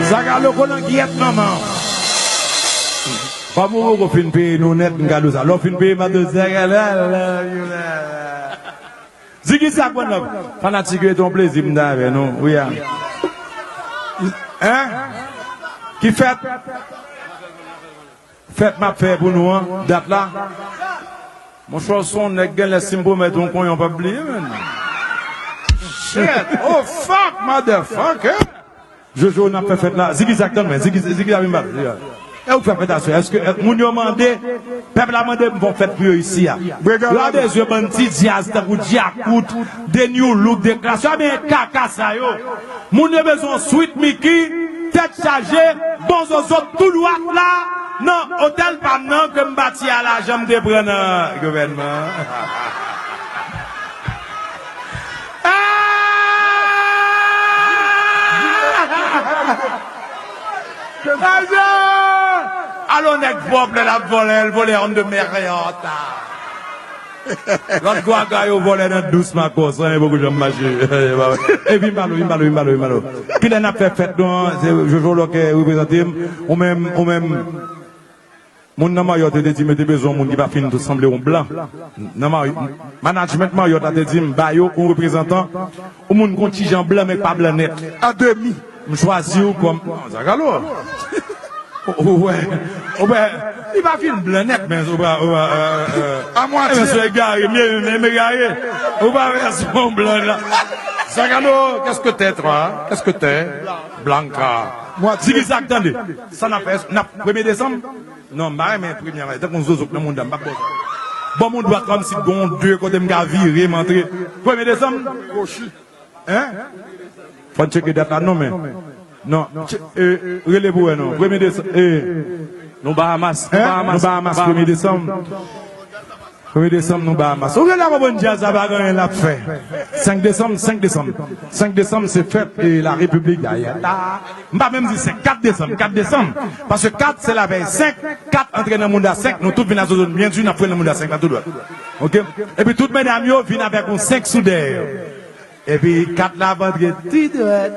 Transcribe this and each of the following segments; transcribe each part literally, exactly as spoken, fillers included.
Zagalo konn an gyèt manman. Kòm ou poko fin peye nou nèt, m ka di w sa. Lè w fin peye m ap di w Zagalo, I love you, la, la. Ziggy sa konn love. Fanatik yo, e te yon plezi m t avè nou. Wi a. Hein? Ki fèt? Fèt m ap fè pou nou an, dat la. Monchè, w se yon nèg, genlè si m pwomèt yon konyen, w p ap bliye, menn. Shit. Oh, fuck, motherfucker. Jojo, n ap fè fèt la. Ziggy Zag, tann mwen. Ziggy, Ziggy la vin bat. E ou k fè fèt aswè? Èske, e, moun yo mande, pèp la mande m fè yon fèt pou yo isi a. Yo bezwen bann ti djaz tankou Djakout, de New Look, de Klass. Yo ap benyen kaka sa yo. Moun yo bezwen Sweet Micky, tèt chaje, bon zozo tou dwat la, nan otèl pa m nan ke m bati a lajan m te pran nan gouvènman. Ah! Alò nèg pwòp lè l ap vòlè, l vòlè on de Marriott. Lòt gwaga yo vòlè nan dous makòs, anyen poko janm mache. Epi m pale w, m pale w, m pale w, m pale w. Kilè n ap fè fèt nou an, se Jojo Lòkè reprezante m, ou menm, ou menm. Moun nan Marriott yo te di m yo te bezwen yon moun ki pa fin sanble yon blan. Nan Marri-, management Marriott la te di m ba yo yon reprezantan, yon moun ki yon ti jan blan men ki pa blan nèt. A demi. M chwazi w kòm, non, Zagalo. Ou wè, ou wè, li pa fin blan nèt, men ou pa, ou pa, euh, euh, a mwatye. Ebyen, se egare, m ye, m egare. Ou pa wè se yon blan la. Zagalo, qu'est-ce que t'es, toi? Qu'est-ce que t'es? Blanca. Mwatye. Ziggy Zag, tande. Sa n ap fè, n ap premye desanm? Non, m pa renmen premye a, tankou yon zozo k nan mouda, m p ap ba w sa. Ban m yon dwat kòmsi gon de kote m ka vire, m antre. Premye desanm? Kwochi. Hein? Fò n tcheke dat la, non, men. Non, tche-, e, rele pou wè, non. Premye desanm, e. Nou Bahamas, nou Hein? Bahamas, Nou Bahamas, nou Bahamas. Premye desanm. Premye desanm, nou Bahamas. Ou genlè konprann djaz la pa gen anyen l ap fè. Senk desanm, senk desanm. Senk desanm, se fèt, e, la Repiblik dayè. M pa menm di senk, kat desanm, kat desanm. Paske kat, se lavèy senk, kat antre nan mouda senk, nou tout vin asosye nou byen di, n ap fouye nan mouda senk la tou dwat. Oke? Epi tout medam yo vin avèk yon senk sou dèyè yo. Epi kat la ap antre tou dwat.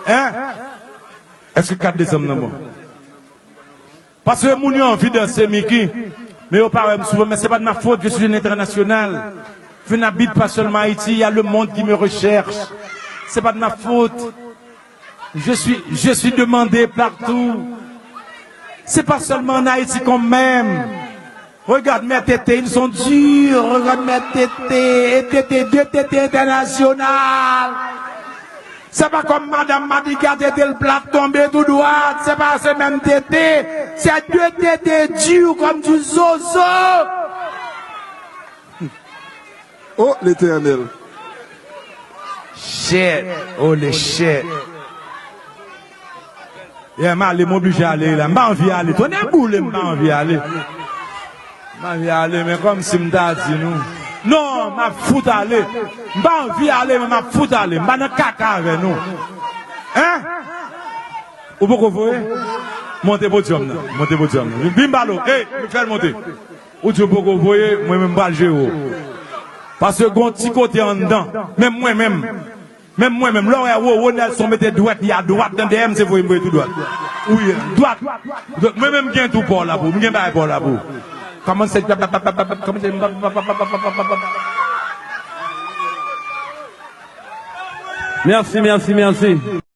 Hein? Èske kat desanm nan bon? Paske moun yo anvi danse Mickey, men yo pa wè m souvan, men se pa de ma faute, je suis un international. Je n'habite pas seulement Haïti, il y a le monde qui me recherche. C'est pas de ma faute. Je suis, je suis demandé partout. C'est pas seulement en Haïti qu'on m'aime. Regarde mes tétés, ils sont durs. Regarde mes tétés, et tétés, deux tétés internationales. Se pa kòm madanm Madiga tete l plat tonbe tou dwat, se pa se menm tete, se de tete di kòm di zozo. Oh, Letènèl. Shit, holy shit. Yeah, m ale, m oblije ale la. M pa anvi ale. Tonnè boule, m pa anvi ale. M anvi ale, men kòmsi m ta di nou. Non, m ap fout ale. M pa anvi ale, men m ap fout ale. M pa nan kaka avè nou. Hein? Ou poko voye? Monte podyòm nan. Monte podyòm nan. Vin, vin pale w. Ey, fè l monte. Ou di w poko voye, mwen menm m pral jere w. Paske gon ti kote anndan. Menm mwen menm. Menm mwen menm, lè w wè Roro Nelson mete dwèt li a dwat nan dèyè m, se voye m voye tou dwat. Wi, dwat. Dwat. Mwen menm m gen tou pa w la pou ou, m gen bagay pa w la pou ou. Kòmanse, kòmanse. Mèsi, mèsi, mèsi.